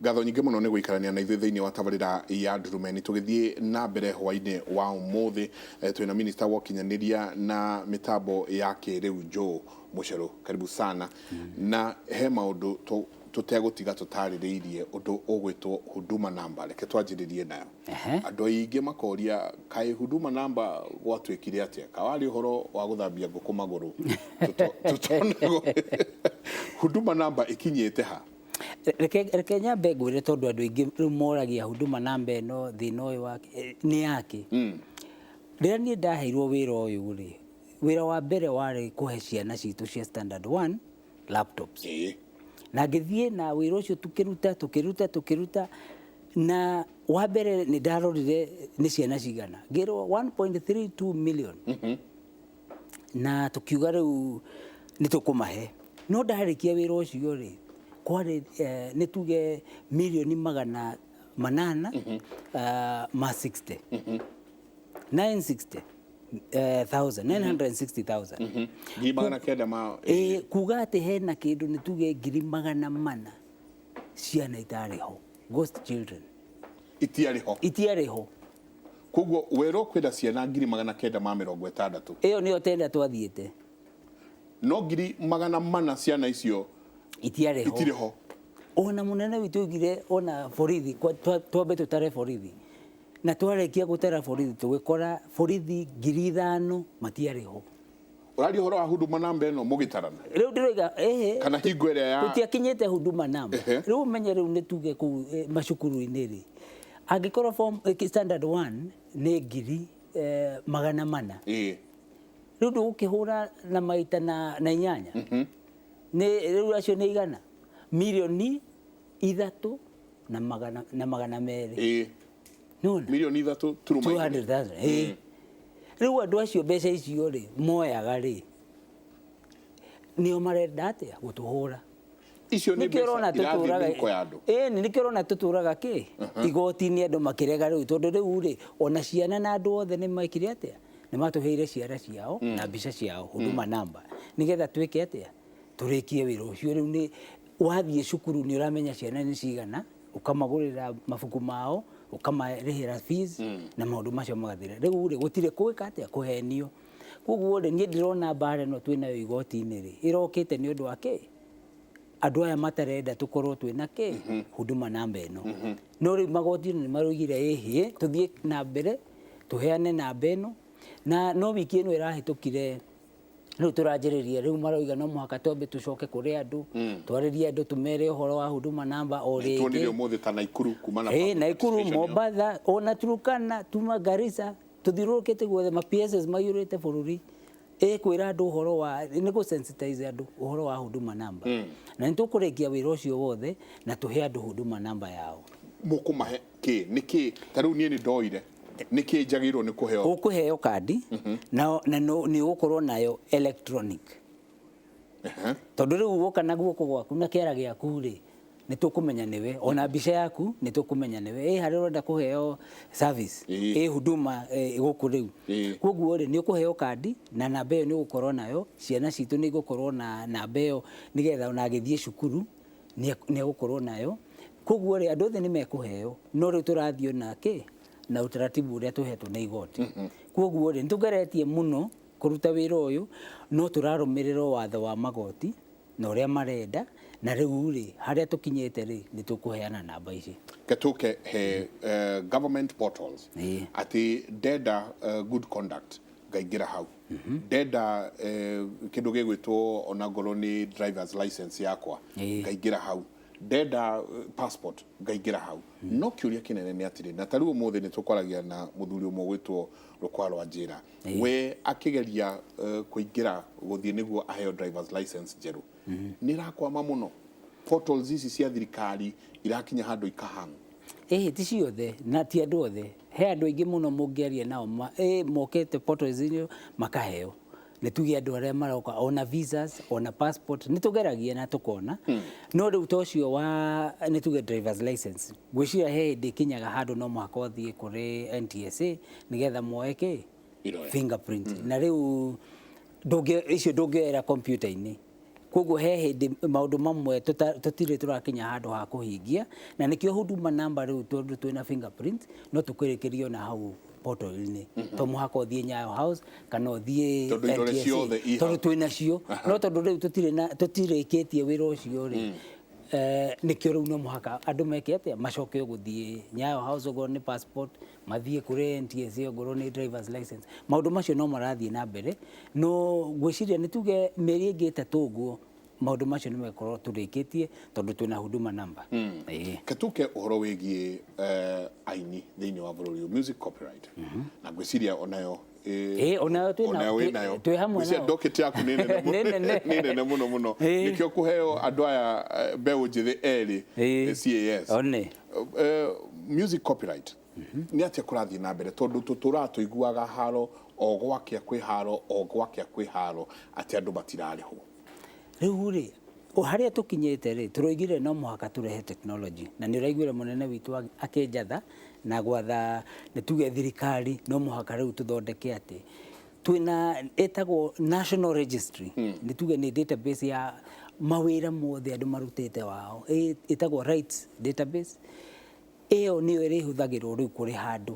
Ngatho nyingĩ mũno nĩ gũikarania na ithuĩ thĩinĩ wa tabarĩra ya Ndurumeni. Tũgĩthiĩ na mbere hwainĩ wa ũmũthĩ, twĩna minista wa ũkinyanĩria na mĩtambo ya kĩrĩu Joe Mũcerũ. Karibu sana. Na he maũndũ tũtegũtiga tũtarĩrĩirie ũndũ ũgwĩtwo Huduma Number. Reke twanjĩrĩrie nayo. Andũ aingĩ makoria kaĩ Huduma Number gwatuĩkire atĩa? Kawarĩ ũhoro wa gũthambia ngũkũ magũrũ tũtonagwo. Huduma Number ĩkinyĩte ha? Reke nyambe ngwĩre tondũ andũ aingĩ rĩu moragia Huduma Number ĩno thĩna ũyũ wake nĩ yake. Rĩrĩa niĩ ndaheirwo wĩra ũyũ rĩ, wĩra wa mbere warĩ kũhe ciana citũ cia standard 1 laptops. Na ngĩthiĩ na wĩra ũcio tũkĩruta tũkĩruta tũkĩruta na wa mbere nĩ ndarorire nĩ ciana cigana, ngĩrwo 1.32 million. Na tũkiuga rĩu nĩ tũkũmahe. No ndarĩkia wĩra ũcio rĩ, kwarĩ nĩ tuge mirioni 800 ma 60. 960 thousand, 960,000. 900,000 ma Ĩĩ, kuga atĩ hena kĩndũ nĩ tuge 400,000 ciana itarĩ ho, ghost children. Itiarĩ ho. Itiarĩ ho. Koguo werwo kwĩna ciana 960,000. Ĩyo nĩyo tenda twathiĩte. No 400,000 ciana icio itiarĩ ho. Itirĩ ho. Ona mũnene witũ oigire ona borithi, twambe tũtare borithi. Na twarĩkia gũtara borithi tũgĩkora borithi 5,000 matiarĩ ho. Ũraria ũhoro wa Huduma Number ĩno mũgĩtarana? Rĩu ndĩroiga ĩhĩ. Kana hingo ĩrĩa ya Tũtiakinyĩte Huduma Number. Rĩu ũmenye rĩu nĩ tuge kũu macukuru-inĩ rĩ, angĩkorwo form standard 1 nĩ 400,000. Rĩu ndũgũkĩhũra na maita na inyanya. Nĩ rĩu acio nĩ igana. 3.2 million. Nĩwona? 3.2 200,000. Ĩĩ. Rĩu andũ acio mbeca icio rĩ moyaga rĩ, nĩo marenda atĩa? Gũtũhũra. Icio nĩ Nĩkĩo ũrona mbeca irathiĩ tũtũraga mĩhuko ya andũ. Ĩni, nĩkĩo ũrona tũtũraga kĩ? Igoti-inĩ andũ makĩrega rĩu, tondũ rĩu rĩ, ona ciana na andũ othe nĩ mekire atĩa? Nĩ matũheire ciara ciao na mbica ciao, Huduma Number, nĩgetha twĩke atĩa? Tũrĩkie wĩra ũcio. Rĩu nĩ wathiĩ cukuru nĩ ũramenya ciana nĩ cigana, ũkamagũrĩra mabuku mao, ũkamarĩhĩra fees na maũndũ macio magathira. Rĩu rĩ, gũtirĩ gwĩka atĩa? Kũhenio. Koguo rĩ, niĩ ndĩrona mbara ĩno twĩnayo igoti-inĩ rĩ, ĩrokĩte nĩ ũndũ wa kĩ? Andũ aya matarenda tũkorwo twĩna kĩ? Huduma Number ĩno. No rĩu magoti-inĩ nĩ maraugire ĩhĩ, tũthiĩ na mbere, tũheane namba ĩno, na no wiki ĩno ĩrahĩtũkire rĩu tũranjĩrĩria, rĩu marauga no mũhaka twambe tũcoke kũrĩ andũ, twarĩrie andũ tũmere ũhoro wa Huduma Number o rĩngĩ. Tuonire ũmũthĩ ta Naikuru kuma na Naikuru, participation ĩyo. Mombatha, ona Turkana, tuma Garissa, tũthiũrũrũkĩte guothe, ma PSs maiyũrĩte bũrũri. Ĩkwĩra andũ ũhoro wa, nĩ gũ sensitize andũ ũhoro wa Huduma Number. Na nĩ tũkũrĩkia wĩra ũcio wothe na tũhe andũ Huduma Number yao. Mũkũmahe kĩ? Nĩ kĩ? Ta rĩu niĩ nĩ ndoire. Nĩ kĩ njagĩrĩirwo nĩ kũheo? Ũkũheo kandi na nĩ ũgũkorwo nayo electronic. Tondũ rĩu woka na guoko gwaku na kĩara gĩaku rĩ, nĩ tũkũmenya nĩwe, ona mbica yaku nĩ tũkũmenya nĩwe. Ĩ harĩa ũrenda kũheo service, ĩ huduma gũkũ rĩu. Koguo rĩ, nĩ ũkũheo kandi na namba ĩyo nĩ ũgũkorwo nayo, ciana citũ nĩ igũkorwo na namba ĩyo nĩgetha ona agĩthiĩ cukuru nĩ egũkorwo nayo. Koguo rĩ, andũ othe nĩ mekũheo, no rĩu tũrathiĩ na kĩ? Na utaratibu ũrĩa tũhetwo nĩ igoti. Koguo rĩ, nĩ tũgeretie mũno kũruta wĩra ũyũ, no tũrarũmĩrĩra watho wa magoti na ũrĩa marenda, na rĩu rĩ, harĩa tũkinyĩte rĩ, nĩ tũkũheana namba ici. Ke tũke he government portals atĩ ndenda good conduct ngaingĩra hau, ndenda kĩndũ gĩgwĩtwo onangorwo nĩ driver's license yakwa ngaingĩra hau, ndenda passport ngaingĩra hau. No kĩũria kĩnene nĩ atĩrĩ, na ta rĩu ũmũthĩ nĩ tũkwaragia na mũthuri ũmwe ũgwĩtwo Rũkwa rwa Njĩra, we akĩgeria kũingĩra gũthiĩ nĩguo aheo driver's license njerũ, nĩ ĩrakwama mũno. Portals ici cia thirikari irakinya handũ ikahang. Ĩhĩ, ti ciothe na ti andũ othe. He andũ aingĩ mũno mũngĩaria nao mokĩte portals-inĩ makaheo. Nĩ tuge andũ arĩa maroka ona visas, ona passport, nĩ tũgeragia na tũkona. No rĩu ta ũcio wa nĩ tuge driver's license, ngwĩciria he hĩndĩ ĩkinyaga handũ no mũhaka ũthiĩ kũrĩ NTSA nĩgetha moe kĩ? Irore. Fingerprint. Na rĩu icio ndũngĩoera kompiuta-inĩ. Koguo he hĩndĩ maũndũ mamwe tũtirĩ tũrakinya handũ ha kũhingia, na nĩkĩo Huduma Number rĩu, tondũ twĩna fingerprint, no tũkĩrĩkĩrio na hau portal-inĩ, to mũhaka ũthiĩ Nyayo House kana ũthiĩ Tondũ irore NTSA. Ciothe i hau. Tondũ twĩ nacio, no tondũ rĩu tũtirĩ na tũtirĩkĩtie wĩra ũcio rĩ, nĩkĩo rĩu no mũhaka andũ meke atĩa, macoke gũthiĩ Nyayo House okorwo nĩ passport, mathiĩ kũrĩ NTSA okorwo nĩ drivers license. Maũndũ macio no marathiĩ na mbere, no ngwĩciria nĩ tuge mĩeri ĩngĩ 3 ũguo maũndũ macio nĩ mekorwo tũrĩkĩtie, tondũ twĩna Huduma Number. Ĩĩ. Ketuke ũhoro wĩgiĩ aini thĩinĩ wa bũrũri ũyũ, music copyright, na ngwĩciria onayo Ĩĩ, onayo onayo wĩnayo. Twĩ hamwe Ngwĩciria nao. docket yaku nĩ nene mũno. Nĩ nene. Nĩ nene mũno mũno. Nĩkĩo kũheo andũ aya mbeũ njĩthĩ erĩ CAS. One. Music copyright nĩ atĩa kũrathiĩ na mbere, tondũ tũtũraga tũiguaga haro o gwakĩa kwĩ haro, o gwakĩa kwĩ haro, atĩ andũ matirarĩhwo? Rĩu rĩ, o harĩa tũkinyĩte rĩ, tũroigire no mũhaka tũrehe technology, na nĩ ũraiguire mũnene witũ akĩnjatha na gwatha, nĩ tuge thirikari no mũhaka rĩu tũthondeke atĩ twĩna ĩtagwo national registry, nĩ tuge nĩ database ya mawĩra mothe andũ marutĩte wao. Ĩtagwo rights database. Ĩyo nĩyo ĩrĩhũthagĩrwo rĩu kũrĩha andũ,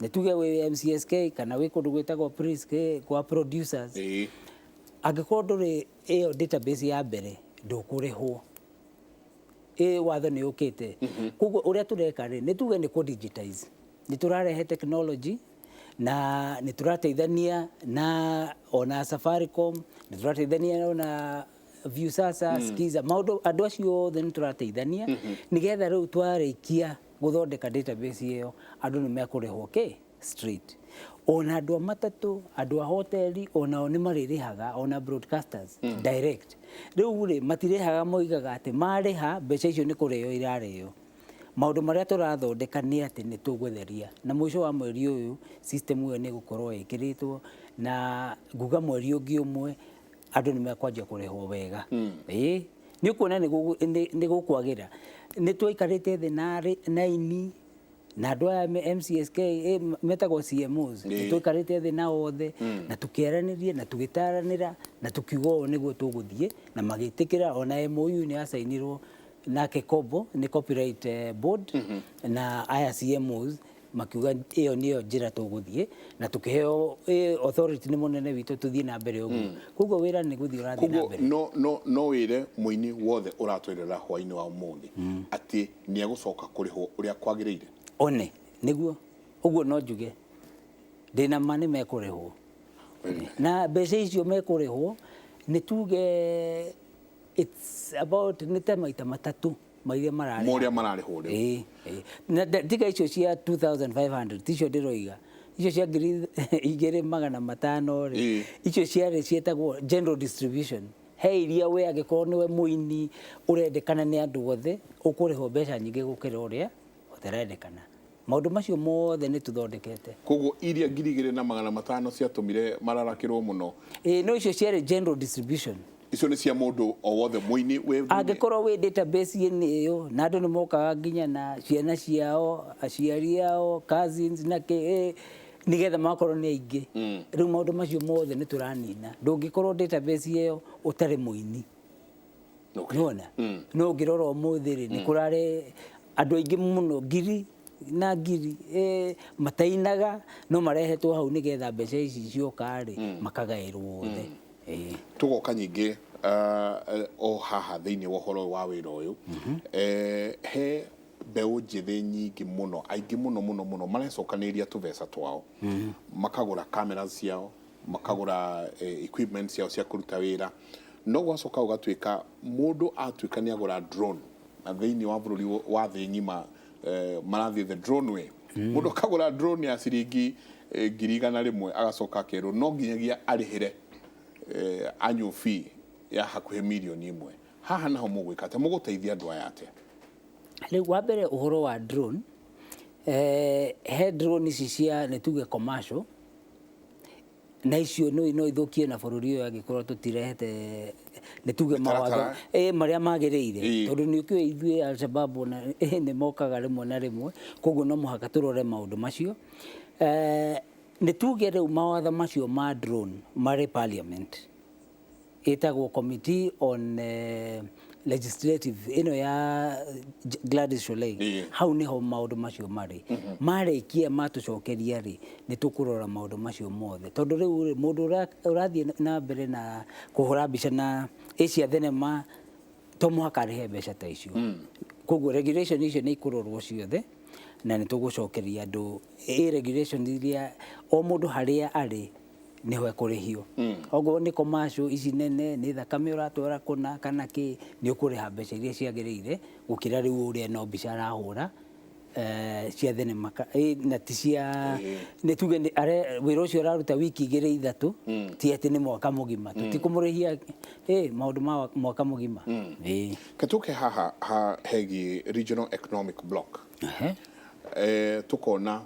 nĩ tuge wĩ MCSK kana wĩ kũndũ gwĩtagwo PRISK kwa producers. Angĩkorwo ndũrĩ ĩyo database ya mbere, ndũkũrĩhwo. Ĩ watho nĩ ũkĩte. Koguo ũrĩa tũreka rĩ, nĩ tuge nĩ kũ digitize, nĩ tũrarehe technology na nĩ tũrateithania na ona Safaricom, nĩ tũrateithania ona Viusasa, Skiza, maũndũ andũ acio othe nĩ tũrateithania, nĩgetha rĩu twarĩkia gũthondeka database ĩyo, andũ nĩ mekũrĩhwo kĩ straight. Ona andũ a matatũ, andũ a hoteli, onao nĩ marĩrĩhaga, ona broadcasters direct. Rĩu rĩ, matirĩhaga, moigaga atĩ marĩha mbeca icio nĩ kũrĩo irarĩo. Maũndũ marĩa tũrathondeka nĩ atĩ nĩ tũgũtheria, na mũico wa mweri ũyũ system ĩyo nĩ ĩgũkorwo ĩkĩrĩtwo, na nguga mweri ũngĩ ũmwe andũ nĩ mekwanjia kũrĩhwo wega. Ĩĩ, nĩ ũkuona nĩ gũkwagĩra. Nĩ twaikarĩte thĩ na aini na andũ aya MCSK, metagwo CMOs. Nĩ twaikarĩte thĩ nao othe na tũkĩaranĩria na tũgĩtaranĩra na tũkiuga ũũ nĩguo tũgũthiĩ, na magĩtĩkĩra. Ona MOU nĩ yacainirwo na KECOBO, nĩ copyright board, na aya CMOs makiuga ĩyo nĩyo njĩra tũgũthiĩ, na tũkĩheo authority nĩ mũnene witũ tũthiĩ na mbere ũguo. Koguo wĩra nĩ gũthiĩ ũrathiĩ na Koguo mbere. no wĩre mũini wothe ũratwĩrera hwainĩ wa ũmũthĩ atĩ nĩ egũcoka kũrĩhwo ũrĩa kwagĩrĩire? One nĩguo ũguo no njuge ndĩna ma nĩ mekũrĩhwo. Very nice. Na mbeca icio mekũrĩhwo, nĩ tuge it's about nĩ ta maita matatũ ma iria mararĩha. Ma ũrĩa mararĩhwo rĩu. Ĩĩ. Na tiga icio cia 2500, ticio ndĩroiga, icio cia 2500 rĩ, icio ciarĩ ciĩtagwo general distribution. He iria we angĩkorwo nĩwe mũini ũrendekana nĩ andũ othe, ũkũrĩhwo mbeca nyingĩ gũkĩra ũrĩa ũtarendekana. Maũndũ macio mothe nĩ tũthondekete. Koguo iria 2500 ciatũmire mararakĩrwo mũno? Ĩĩ, no icio ciarĩ general distribution. Icio nĩ cia mũndũ o wothe mũini wĩ Angĩkorwo wĩ database-inĩ ĩyo, na andũ nĩ mokaga nginya na ciana ciao, aciari ao, cousins na kĩ, nĩgetha makorwo nĩ aingĩ. Rĩu maũndũ macio mothe nĩ tũranina. Ndũngĩkorwo database ĩyo ũtarĩ mũini. Nĩwona? No ũngĩrora ũmũthĩ rĩ, nĩ kũrarĩ andũ aingĩ mũno, ngiri na ngiri, matainaga, no marehetwo hau nĩgetha mbeca ici cioka rĩ, makagaĩrwo othe. Ĩĩ. Tũgoka nyingĩ o haha thĩinĩ wa ũhoro wa wĩra ũyũ. He mbeũ njĩthĩ nyingĩ mũno, aingĩ mũno mũno mũno marecokanĩrĩria tũbeca twao, makagũra kamera ciao, makagũra equipment ciao cia kũruta wĩra, no gwacoka gũgatuĩka mũndũ atuĩka nĩ agũra drone, na thĩinĩ wa bũrũri wa thĩ ng'ima marathiĩ the drone way. Mũndũ akagũra drone ya ciringi 100,000, agacoka akerwo no nginyagia arĩhĩre annual fee ya hakuhĩ 1 million. Haha naho mũgwĩka atĩa? Mũgũteithia andũ aya atĩa? Rĩu wa mbere, ũhoro wa drone, he drone ici cia, nĩ tuge, commercial, na icio no ithũkie na bũrũri ũyũ angĩkorwo tũtirehete, nĩ tuge, mawatho Mĩtaratara. Marĩa magĩrĩire, tondũ nĩ ũkĩũĩ ithuĩ Alshabab ona nĩ mokaga rĩmwe na rĩmwe. Koguo no mũhaka tũrore maũndũ macio. Nĩ tuge rĩu mawatho macio ma drone marĩ parliament. Ĩtagwo Committee on Legislative ĩno ya Gladys Shollei. Hau nĩho maũndũ macio marĩ. Marĩkia matũcokeria rĩ, nĩ tũkũrora maũndũ macio mothe, tondũ rĩu rĩ, mũndũ ũrathiĩ na mbere na kũhũra mbica na ĩ cia thenema to mũhaka arĩhe mbeca ta icio. Koguo regulation icio nĩ ikũrorwo ciothe na nĩ tũgũcokeria andũ ĩ regulation iria o mũndũ harĩa arĩ nĩho ekũrĩhio. Okorwo nĩ commercial ici nene, nĩ thakame ũratwara kũna kana kĩ, nĩ ũkũrĩha mbeca iria ciagĩrĩire gũkĩra rĩu ũrĩa no mbica arahũra cia thenema na ti cia nĩ tuge wĩra ũcio ũraruta wiki 2 3, ti atĩ nĩ mwaka mũgima. Tũtikũmũrĩhia maũndũ ma mwaka mũgima. Ke haha ha hegiĩ regional economic block. Tukona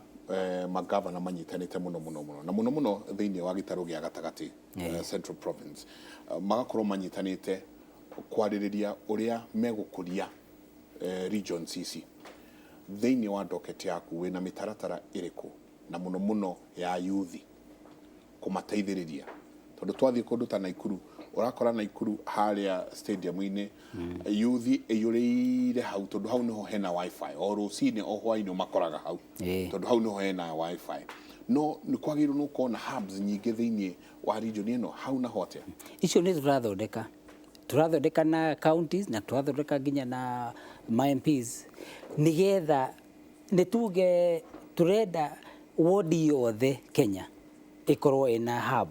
magavana manyitanĩte mũno mũno mũno na mũno mũno thĩinĩ wa gĩtarũ gĩa gatagatĩ, Central Province, magakorwo manyitanĩte kwarĩrĩria ũrĩa megũkũria regions ici. Thĩinĩ wa docket yaku wĩna mĩtaratara ĩrĩkũ, na mũno mũno ya youth kũmateithĩrĩria? Tondũ twathiĩ kũndũ ta Naikuru, ũrakora Naikuru harĩa stadium-inĩ youth ĩiyũrĩire hau, tondũ hau nĩho hena WiFi. O rũcinĩ o hwainĩ ũmakoraga hau, tondũ hau nĩho hena WiFi. No nĩ kwagĩrĩirwo nĩ gũkorwo na hubs nyingĩ thĩinĩ wa region ĩno. Hau naho atĩa? Icio nĩ tũrathondeka na counties na tũrathondeka nginya na ma MPs, nĩgetha nĩ tuge tũrenda wodi yothe Kenya ĩkorwo ĩna hub,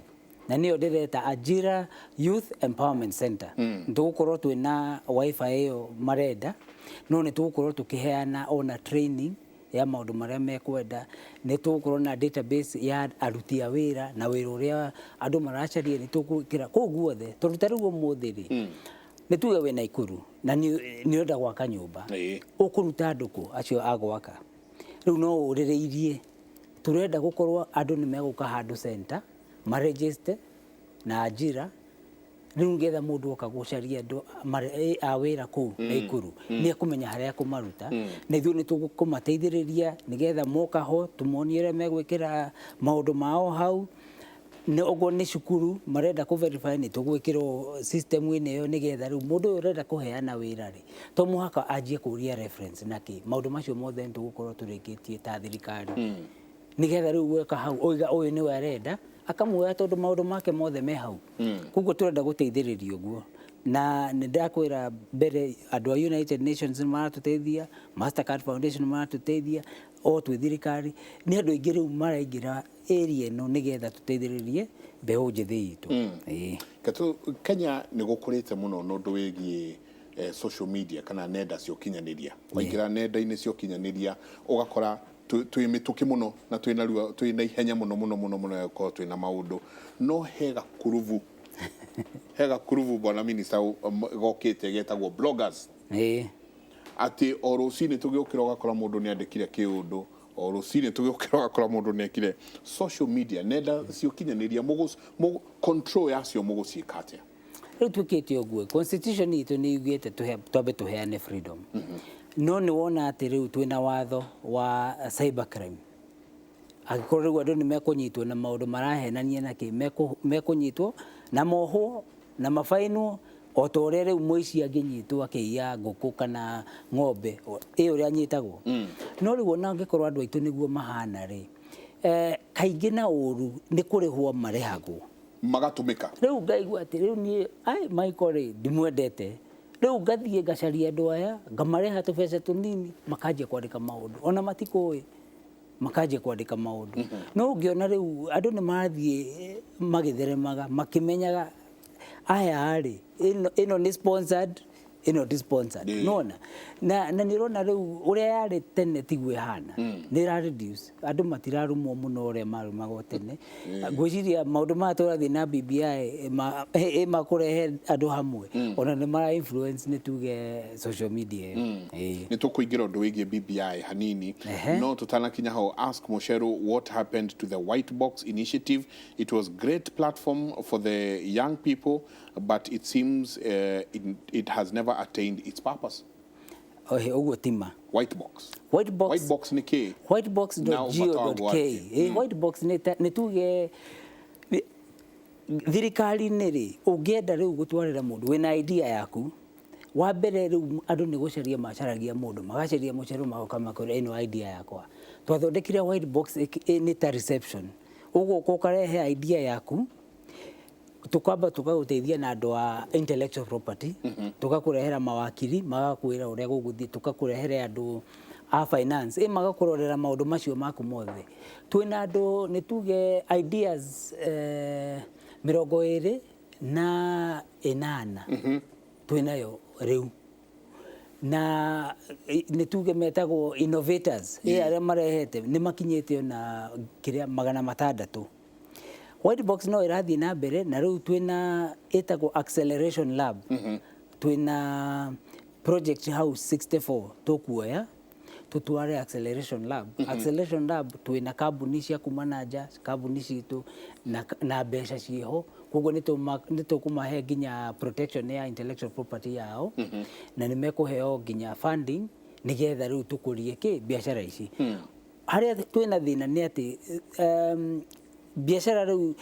na nĩyo ndĩreta Ajira Youth Empowerment Center. Nĩ tũgũkorwo twĩna WiFi ĩyo marenda, no nĩ tũgũkorwo tũkĩheana ona training ya maũndũ marĩa mekwenda. Nĩ tũgũkorwo na database ya aruti a wĩra na wĩra ũrĩa andũ maracaria, nĩ tũgwĩkĩra kũu guothe. Tondũ ta rĩu ũmũthĩ rĩ, nĩ tuge wĩ Naikuru na nĩ ũrenda gwaka nyũmba, ũkũruta andũ kũ acio a gwaka? Rĩu no ũrĩrĩirie, tũrenda gũkorwo andũ nĩ megũka handũ center maregister na Ajira rĩu, ngetha mũndũ oka gũcaria andũ a wĩra kũu Naikuru nĩ ekũmenya harĩa ekũmaruta. Na ithuĩ nĩ tũkũmateithĩrĩria nĩgetha moka ho tũmonie ũrĩa megwĩkĩra maũndũ mao hau. Nĩ okorwo nĩ cukuru marenda kũ verify, nĩ tũgwĩkĩrwo system-inĩ ĩyo, nĩgetha rĩu mũndũ ũyũ ũrenda kũheana wĩra rĩ, to mũhaka anjie kũria reference na kĩ. Maũndũ macio mothe nĩ tũgũkorwo tũrĩkĩtie ta thirikari, nĩgetha rĩu gweka hau oiga ũyũ nĩwe arenda, akamuoya, tondũ maũndũ make mothe me hau. Koguo tũrenda gũteithĩrĩria ũguo, na nĩ ndakwĩra mbere andũ a United Nations nĩ maratũteithia, Mastercard Foundation nĩ maratũteithia, o twĩ thirikari nĩ andũ aingĩ rĩu maraingĩra area ĩno nĩgetha tũteithĩrĩrie mbeũ njĩthĩ itũ. Ketu Kenya nĩ gũkũrĩte mũno na ũndũ wĩgiĩ social media kana nenda cia ũkinyanĩria. Waingĩra nenda-inĩ cia ũkinyanĩria ũgakora twĩ mĩtũkĩ mũno na twĩna rua, twĩna ihenya mũno mũno mũno mũno ya gũkorwo twĩna maũndũ. No he gakurubu, bwana minister, gokĩte getagwo bloggers, atĩ o rũcinĩ tũgĩũkĩra ũgakora mũndũ nĩ andĩkire kĩũndũ, o rũcinĩ tũgĩũkĩra ũgakora mũndũ nĩ ekire. Social media, nenda cia ũkinyanĩria, control yacio mũgũciĩka atĩa? Rĩu twĩkĩte ũguo, constitution itũ nĩ yugĩte twambe tũheane freedom, no nĩ wona atĩ rĩu twĩna watho wa cyber crime. Angĩkorwo rĩu andũ nĩ mekũnyitwo na maũndũ marahenania na kĩ, mekũnyitwo na mohwo na mabainwo o ta ũrĩa rĩu mũici angĩnyitwo akĩiya ngũkũ kana ng'ombe ĩ ũrĩa anyitagwo. No rĩu ona angĩkorwo andũ aitũ nĩguo mahana rĩ, kaingĩ na ũru nĩ kũrĩhwo marĩhagwo. Magatũmĩka. Rĩu ngaigua atĩ rĩu niĩ ai Michael rĩ, ndimwendete. Rĩu ngathiĩ ngacaria andũ aya, ngamarĩha tũbeca tũnini, makanjia kwandĩka maũndũ ona matikũĩ, makanjia kwandĩka maũndũ. No ũngĩona rĩu andũ nĩ marathiĩ magĩtheremaga makĩmenyaga aya rĩ, ĩno nĩ sponsored, ĩno ti sponsored. Nona na nĩ ũrona rĩu ũrĩa yarĩ tene tiguo ĩhana, nĩ ĩra reduce, andũ matirarumwo mũno ũrĩa marumagwo tene. Ngwĩciria maũndũ maya tũrathiĩ na BBI ĩ makũrehe andũ hamwe, ona nĩ mara influence nĩ tuge social media ĩyo. Nĩ tũkũingĩra ũndũ wĩgiĩ BBI hanini. No tũtanakinya hau, ask Mucheru what happened to the White Box initiative. It was great platform for the young people, but it seems it has never attained its purpose. Ohe, ũguo tima. White Box. White Box. White Box nĩ kĩ? Whitebox.go.k. White Box nĩ tuge Thirikari-inĩ rĩ, ũngĩenda rĩu gũtwarĩra mũndũ wĩna idea yaku, wa mbere rĩu andũ nĩ gũcaria macaragia mũndũ, magacaria mũcero, magoka makwĩra ĩno idea yakwa. Twathondekire white box nĩ ta reception, ũgũka ũkarehe idea yaku, tukamba tũkagũteithia na andũ a intellectual property, tũgakũrehera mawakiri magakwĩra ũrĩa gũgũthiĩ, tũgakũrehere andũ a finance magakũrorera maũndũ macio maku mothe. Twĩna andũ nĩ tuge ideas 28 twĩnayo rĩu, na nĩ tuge metagwo innovators, arĩa marehete nĩ makinyĩte ona kĩrĩa 600. White box no ĩrathiĩ na mbere, na rĩu twĩna ĩtagwo acceleration lab. Twĩna project house 64 tũkuoya tũtware acceleration lab. Acceleration lab twĩna kambuni cia kuma na nja, kambuni citũ na mbeca ciĩho, koguo nĩ tũkũmahe nginya protection ya intellectual property yao, na nĩ mekũheo nginya funding nĩgetha rĩu tũkũrie kĩ biacara ici. Harĩa twĩna thĩna nĩ atĩ biacara rĩu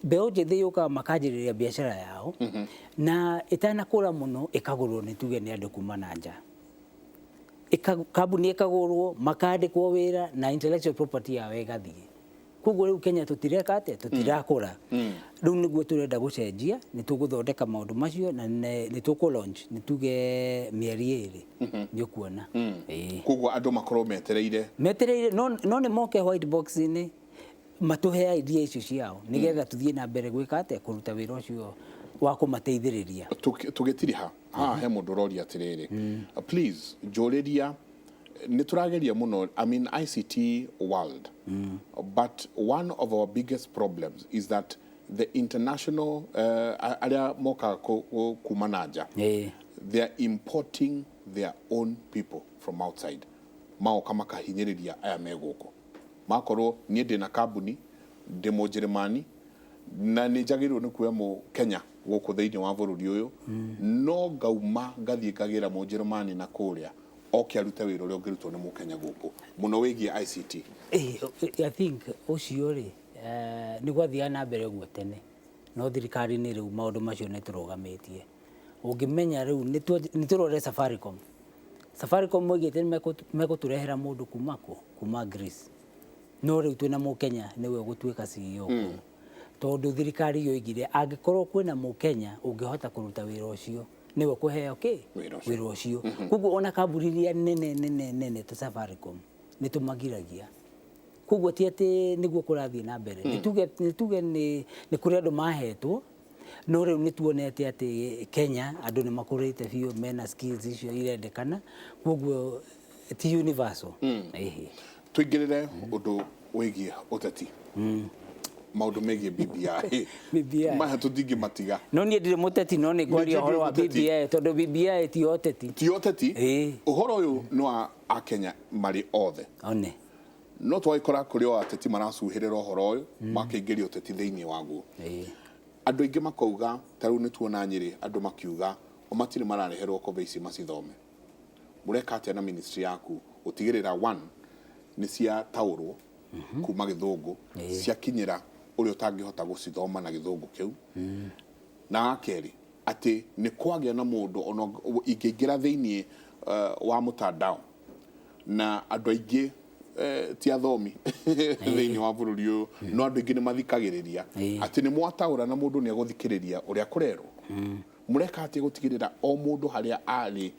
mbeũ njĩthĩ yũkaga makanjĩrĩria biacara yao, na ĩtanakũra mũno ĩkagũrwo nĩ tuge nĩ andũ kuma na nja. Kambuni ĩkagũrwo, makandĩkwo wĩra na intellectual property yao ĩgathiĩ. Koguo rĩu Kenya tũtireka atĩa, tũtirakũra. Rĩu nĩguo tũrenda gũcenjia, nĩ tũgũthondeka maũndũ macio na nĩ tũkũ launch nĩ tuge mĩeri 2 nĩ ũkuona. Ĩĩ. Koguo andũ makorwo metereire. Metereire, no nĩ moke white box-inĩ matũhe idea icio ciao nĩgetha tũthiĩ na mbere gwĩka atĩa, kũruta wĩra ũcio wa kũmateithĩrĩria. Tũgĩtiriha haha he mũndũ ũroria atĩrĩrĩ, please njũrĩria, nĩ tũrageria mũno, I mean ICT world, but one of our biggest problems is that the international arĩa mokaga kuma na nja, they are importing their own people from outside, magoka makahinyĩrĩria aya me gũkũ. Makorwo niĩ ndĩna kambuni, ndĩ Mũnjĩrĩmani, na nĩ njagĩrĩirwo nĩ kuoya mũ Kenya gũkũ thĩinĩ wa bũrũri ũyũ, no ngauma ngathiĩ ngagĩra Mũnjĩrĩmani na kũrĩa oke arute wĩra ũrĩa ũngĩrutwo nĩ Mũkenya gũkũ mũno wĩgiĩ ICT. I think ũcio rĩ, nĩ gwathiaga na mbere ũguo tene, no thirikari-inĩ rĩu maũndũ macio nĩ tũrũgamĩtie. Ũngĩmenya rĩu nĩ tũrore Safaricom. Safaricom moigĩte nĩ megũtũrehera mũndũ kuma kũ? Kuma Greece. No rĩu twĩna Mũkenya nĩwe ũgũtuĩka CEO kũu. Tondũ thirikari yoigire angĩkorwo kwĩna Mũkenya ũngĩhota kũruta wĩra ũcio nĩwe kũheo kĩ? Wĩra ũcio. Wĩra ũcio. Koguo ona kambuni iria nene nene nene ta Safaricom nĩ tũmagiragia. Koguo ti atĩ nĩguo kũrathiĩ na mbere. Nĩ tuge nĩ kũrĩ andũ mahetwo, no rĩu nĩ tuonete atĩ Kenya andũ nĩ makũrĩte biũ, mena skills icio irendekana, koguo ti universal. Ĩhĩ. Tũingĩrĩre ũndũ wĩgiĩ ũteti, maũndũ megiĩ BBI. BBI. Maya tũtingĩmatiga. No niĩ ndirĩ mũteti, no nĩ ngwaria Nĩ ũhoro wa njũĩ mũteti. BBI, tondũ BBI ti ũteti. Ti ũteti. Ĩĩ. Ũhoro ũyũ nĩ wa Akenya marĩ othe. One. No twagĩkora kũrĩ o ateti maracuhĩrĩra ũhoro ũyũ, makĩingĩria ũteti thĩinĩ waguo. Andũ aingĩ makauga, ta rĩu nĩ tuona Nyĩrĩ andũ makiuga o matirĩ marareherwo kobe ici macithome. Mũreka atĩa na ministry yaku gũtigĩrĩra one nĩ ciataũrwo kuma gĩthũngũ, ciakinyĩra ũrĩa ũtangĩhota gũcithoma na gĩthũngũ kĩu, na wa kerĩ atĩ nĩ kwagĩa na mũndũ ona ingĩingĩra thĩinĩ wa mtandao na andũ aingĩ ti athomi thĩinĩ wa bũrũri ũyũ, no andũ aingĩ nĩ mathikagĩrĩria atĩ nĩ mwataũra na mũndũ nĩ egũthikĩrĩria ũrĩa kũrerwo. Mũreka atĩa gũtigĩrĩra o mũndũ harĩa arĩ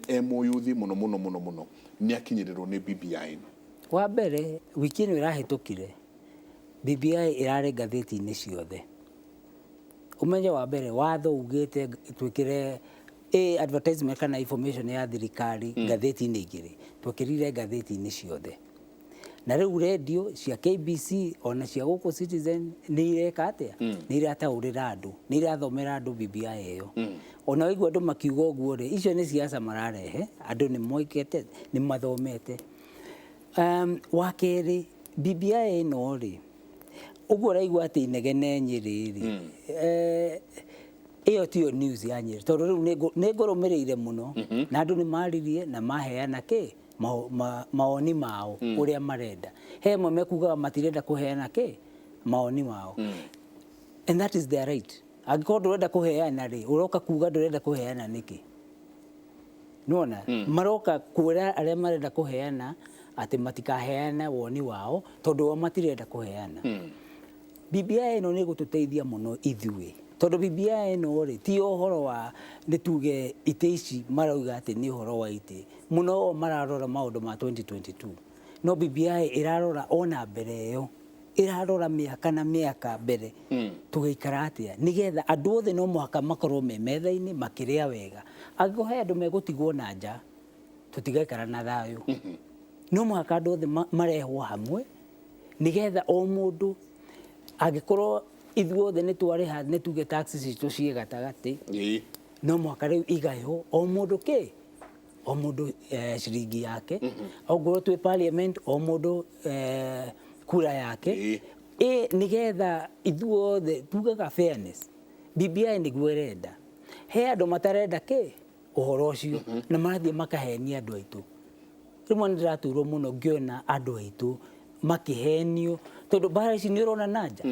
e mũyuthi mũno mũno mũno mũno nĩ akinyĩrĩrwo nĩ BBI? Wa mbere, wiki ĩno ĩrahĩtũkire BBI ĩrarĩ ngathĩti-inĩ ciothe. Ũmenye wa mbere watho ugĩte twĩkĩre advertisement kana information ya thirikari ngathĩti-inĩ igĩrĩ, twĩkĩrire ngathĩti-inĩ ciothe. Na rĩu radio cia KBC ona cia gũkũ Citizen nĩ ireka atĩa? Nĩ irataũrĩra andũ, nĩ irathomera andũ BBI ĩyo. Ona waigua andũ makiuga ũguo rĩ, icio nĩ siasa mararehe, andũ nĩ moigĩte, nĩ mathomete. Wa kerĩ, BBI ĩno rĩ, ũguo ũraigua atĩ inegene Nyĩrĩ rĩ, ĩyo tiyo news ya Nyĩrĩ, tondũ rĩu nĩ ngũrũmĩrĩire mũno, na andũ nĩ maririe na maheana kĩ? Maoni mao ũrĩa marenda. He amwe mekugaga matirenda kũheana kĩ? Maoni mao. And that is their right. Angĩkorwo ndũrenda kũheana rĩ, ũroka kuga ndũrenda kũheana nĩkĩ? Nĩwona maroka kwĩra arĩa marenda kũheana atĩ matikaheane woni wao tondũ o matirenda kũheana. BBI ĩno nĩ ĩgũtũteithia mũno ithuĩ, tondũ BBI ĩno rĩ, ti ũhoro wa nĩ tuge itĩ ici marauga atĩ nĩ ũhoro wa itĩ mũno, o mararora maũndũ ma 2022, no BBI ĩrarora ona mbere ĩyo, ĩrarora mĩaka na mĩaka mbere tũgaikara atĩa, nĩgetha andũ othe no mũhaka makorwo me metha-inĩ makĩrĩa wega. Angĩkorwo he andũ megũtigwo na nja, tũtigaikara na thayũ. No mũhaka andũ othe marehwo hamwe, nĩgetha o mũndũ, angĩkorwo ithuothe nĩ twarĩha, nĩ tuge tax citũ ciĩ gatagatĩ, no mũhaka rĩu igaywo o mũndũ kĩ o mũndũ ciringi yake. Ongorwo twĩ parliament, o mũndũ kura yake, nĩgetha ithuothe tugaga fairness. BBI nĩguo ĩrenda. He andũ matarenda kĩ ũhoro ũcio na marathiĩ makahenia andũ aitũ. Rĩmwe nĩ ndĩraturwo mũno ngĩona andũ aitũ makĩhenio, tondũ mbara ici nĩ ũrona na nja,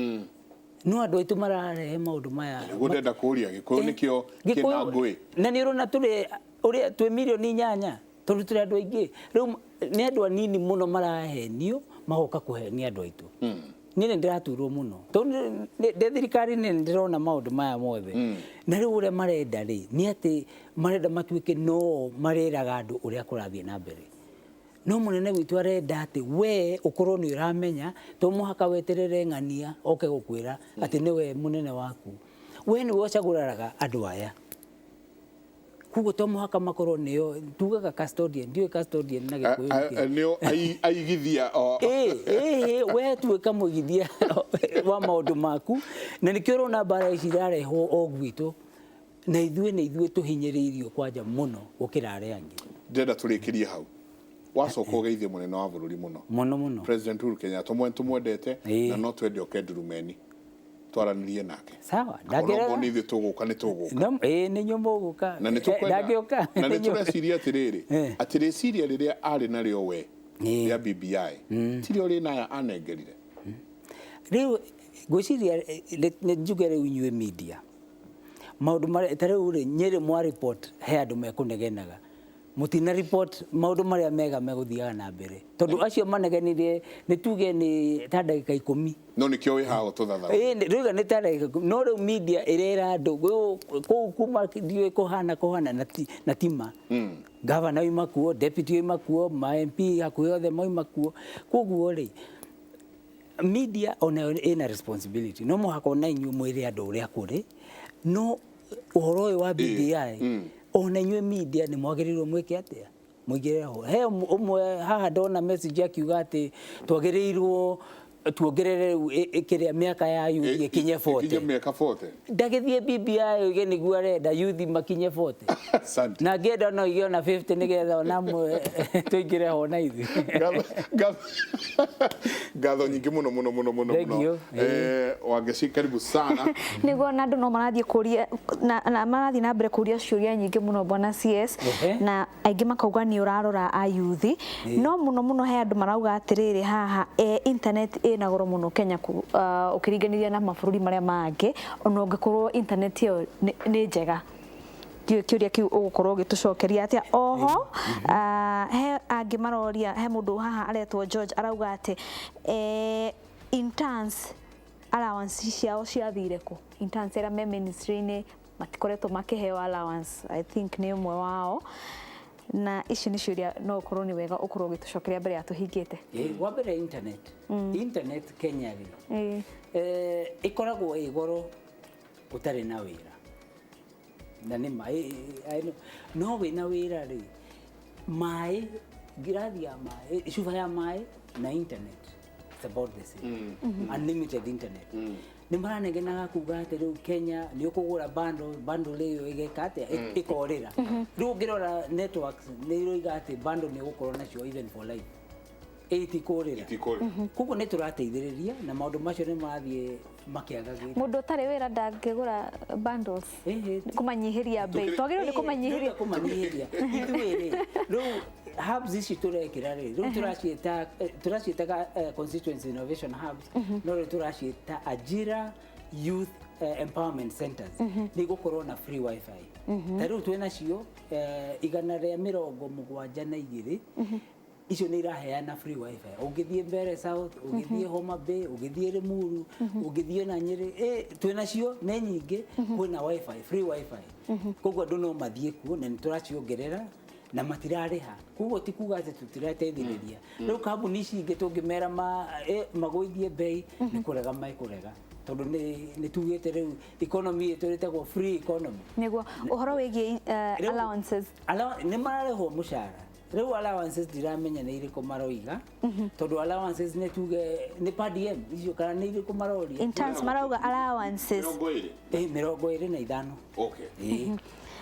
no andũ aitũ mararehe maũndũ maya. Nĩguo ndenda kũria, Gĩkũyũ nĩkĩo kĩna ngũĩ? Na nĩ ũrona tũrĩ ũrĩa twĩ mirioni 8, tondũ tũrĩ andũ aingĩ. Rĩu nĩ andũ anini mũno marahenio, magoka kũhenia andũ aitũ. Niĩ nĩ ndĩraturwo mũno tondũ ndĩ thirikari-inĩ, nĩ ndĩrona maũndũ maya mothe. Na rĩu ũrĩa marenda rĩ, nĩ atĩ marenda matuĩke no mareraga andũ ũrĩa kũrathiĩ na mbere, no mũnene witũ arenda atĩ we ũkorwo nĩ ũramenya, to mũhaka weterere ng'ania oke gũkwĩra atĩ nĩwe mũnene waku. We nĩwe ũcagũraraga andũ aya, koguo to mũhaka makorwo nĩo tugaga custodian. Ndiũĩ custodian na Gĩkũyũ nĩ kĩĩ. Nĩo aigithia o. Ĩ we tuĩka mũigithia wa maũndũ maku, na nĩkĩo ũrona mbara ici irarehwo o gwitũ, na ithuĩ nĩ ithuĩ tũhinyĩrĩirio kwanja mũno gũkĩra arĩa angĩ. Ndĩrenda tũrĩkĩrie hau. Wacoka ũgeithie mũnene wa bũrũri mũno. Mũno mũno. President Uhuru Kenyatta, tũmwendete na no twende oke Ndurumeni twaranĩrie nake. Sawa. Onokorwo nĩ ithuĩ tũgũka, nĩ tũgũka. No, ĩ nĩ inyuĩ mũgũka. Na nĩ tũkwenda Ndangĩũka. na nĩ tũreciria atĩrĩrĩ, atĩ rĩciria rĩrĩa arĩ narĩo we rĩa BBI tirio rĩ naya anengerire. Rĩu ngwĩciria nĩ njuge rĩu inyuĩ media, maũndũ marĩa ta rĩu rĩ, Nyĩrĩ mwa report he andũ mekũnegenaga, mũtina report maũndũ marĩa mega megũthiaga na mbere, tondũ acio manegenirie nĩ tuge nĩ ta ndagĩka 10. No nĩkĩo wĩ haha tũthathaũre. Ĩ rĩu nĩ ta ndagĩka 10, no rĩu media ĩrera andũ kũu kuma ndiũĩ kũhana kũhana na tima. Gavana oima kuo, deputy oima kuo, ma MP hakuhĩ othe moima kuo. Koguo rĩ, media onayo ĩna responsibility, no mũhaka ona inyuĩ mwĩre andũ ũrĩa kũrĩ. No ũhoro ũyũ wa BBI, ona inyuĩ media nĩ mwagĩrĩirwo mwĩke atĩa, mũingĩre ho. He ũmwe haha ndona message akiuga atĩ twagĩrĩirwo tuongerere rĩu kĩrĩa mĩaka ya youth ĩkinye 40. Ĩkinye mĩaka 40. Ndagĩthiĩ BBI oige nĩguo arenda youth makinye 40. Asante. Na ngĩenda no igĩe ona 50 nĩgetha ona amwe tũingĩre ho na ithuĩ. Ngatho nyingĩ mũno mũno mũno mũno Thank mũno. you. Wangeci, karibu sana. Nĩguo, na andũ no marathiĩ kũria na marathiĩ na mbere kũria ciũria nyingĩ mũno, bwana CS, na aingĩ makauga nĩ ũrarora a youth, no mũno mũno he andũ marauga atĩrĩrĩ haha, internet ĩna goro mũno Kenya ũkĩringanithia na mabũrũri marĩa mangĩ, ona ũngĩkorwo internet ĩyo nĩ njega. Ndiũĩ kĩũria kĩu ũgũkorwo ũgĩtũcokeria atĩa. Oho he angĩ maroria, he mũndũ haha aretwo George arauga atĩ interns allowance ciao ciathire kũ? Interns arĩa me ministry-inĩ matikoretwo makĩheo allowance, I think nĩ ũmwe wao. Na ici nĩ ciũria no ũkorwo nĩ wega ũkorwo ũgĩtũcokeria mbere ya tũhingĩte. Wa mbere internet. Internet Kenya rĩ, ĩkoragwo ĩ goro ũtarĩ na wĩra, na nĩ ma, I know. No wĩna wĩra rĩ, maĩ, ngirathi ya maĩ, cuba ya maĩ na internet, it's about the same. Unlimited internet. Nĩ maranegenaga kuga atĩ rĩu Kenya nĩ ũkũgũra bundle, bundle ĩyo ĩgeka atĩa, ĩkorĩra. Rĩu ũngĩrora networks nĩ iroiga atĩ bundle nĩ ũgũkorwo nacio even for life, ĩtikũrĩra. Ĩtikũrĩra. Koguo nĩ tũrateithĩrĩria na maũndũ macio nĩ marathiĩ makĩagagĩra. Mũndũ ũtarĩ wĩra ndangĩgũra bundles? Ĩhĩ. Kũmanyihĩria bei, twagĩrĩirwo nĩ kũmanyihĩria. Kũmanyihĩria ithuĩ rĩ, rĩu hubs ici tũrekĩra rĩ, rĩu tũraciĩtaga constituency innovation hubs, no rĩu tũraciĩta Ajira Youth Empowerment centers nĩ igũkorwo na free wifi. Ta rĩu twĩ nacio 172. Icio nĩ iraheana free wifi. Ũngĩthiĩ Mbere South, ũngĩthiĩ Homa Bay, ũngĩthiĩ Limuru, ũngĩthiĩ na Nyĩrĩ, twĩ nacio nĩ nyingĩ. Kwĩna wifi, free wifi, koguo andũ no mathiĩ kuo na nĩ tũraciongerera na matirarĩha. Koguo ti kuga atĩ tũtirateithĩrĩria. Rĩu kambuni ici ingĩ tũngĩmera magũithie bei, nĩ kũrega mekũrega, tondũ nĩ tugĩte rĩu economy ĩtũ ĩtagwo free economy. Nĩguo ũhoro wĩgiĩ allowances. Nĩ mararĩhwo mũcara. Rĩu allowances ndiramenya nĩ irĩkũ maroiga, tondũ allowances nĩ tuge nĩ per diem icio kana nĩ irĩkũ maroria. Interns marauga allowances. 20. 25. Okay.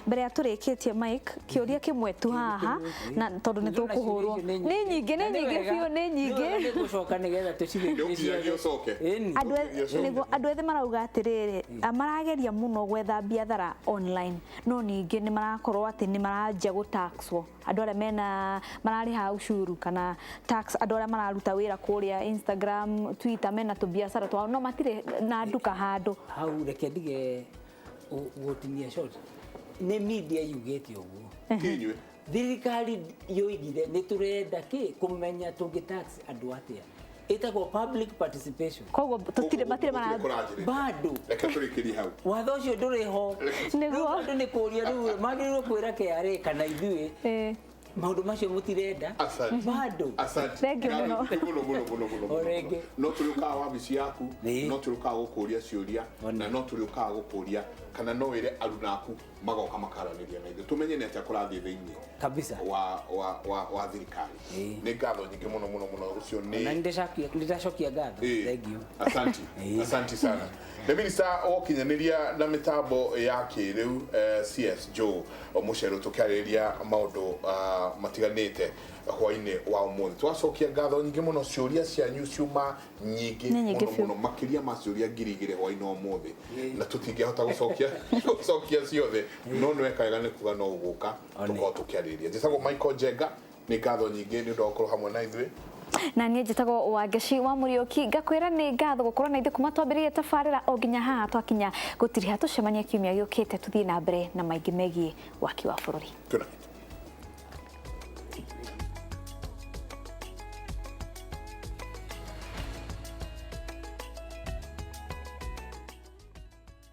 Mbere ya tũrĩkĩtie, Mike, kĩũria kĩmwe tu haha, na tondũ nĩ tũkũhũrwo nĩ nyingĩ, nĩ nyingĩ biũ, nĩ nyingĩ. Gũcoka nĩgetha tũcirĩkie. Nĩ ũcoke. Ĩni. Andũ nĩguo andũ ethĩ marauga atĩrĩrĩ, marageria mũno gwetha biathara online, no ningĩ nĩ marakorwo atĩ nĩ maranjia gũtaxwo, andũ arĩa mena mararĩha ucuru kana tax, andũ arĩa mararuta wĩra kũrĩa Instagram, Twitter, mena tũbiacara twao no matirĩ na nduka handũ. Hau reke ndige gũtinia short, nĩ media yugĩte ũguo. Kinyue. Thirikari yoigire nĩ tũrenda kĩ kũmenya tũngĩ tax andũ atĩa, ĩtagwo public participation. Koguo tũtirĩ, matirĩ mara bado. Reke tũrĩkĩrie hau. Watho ũcio ndũrĩ ho. Nĩguo. Rĩu andũ nĩ kũria, rĩu magĩrĩirwo kwĩra KRA kana ithuĩ maũndũ macio mũtirenda. Asante. Bado. Asante. Thank you mũno. Mũno mũno mũno mũno. O rĩngĩ. No tũrĩũkaga wabici yaku, no tũrĩũkaga gũkũria ciũria, na no tũrĩũkaga gũkũria kana no wĩre aruna aku magoka makaranĩria na ithuĩ tũmenye nĩ atĩa kũrathiĩ thĩinĩ kabisa wa thirikari. Nĩ ngatho nyingĩ mũno mũno mũno. Ũcio na nĩ nĩndacokia ngatho. Thank you. Asanti. Asanti sana. Nĩ minista wa ũkinyanĩria na mĩtambo ya kĩrĩu, CS Joe Mũcheru, tũkĩarĩrĩria maũndũ matiganĩte hwainĩ wa ũmũthĩ. Twacokia ngatho nyingĩ mũno. Ciũria cianyu ciuma nyingĩ Nĩ nyingĩ mũno biũ. mũno, makĩria ma ciũria 2000 hwainĩ wa ũmũthĩ, na tũtingĩhota gũcokia ciothe, no nĩ weka wega nĩ kuga no ũgũka tũkorwo tũkĩarĩrĩria. Njĩtagwo Michael Njenga. Nĩ ngatho nyingĩ nĩ ũndũ wa gũkorwo hamwe na ithuĩ. Na niĩ njĩtagwo Wangeci wa Mũriũki, ngakwĩra nĩ ngatho gũkorwo na ithuĩ kuma twambĩrĩrie tabarĩra o nginya haha twakinya gũtiriha. Tũcemanie kiumia gĩũkĩte, tũthiĩ na mbere na maingĩ megiĩ waki wa bũrũri. Good night.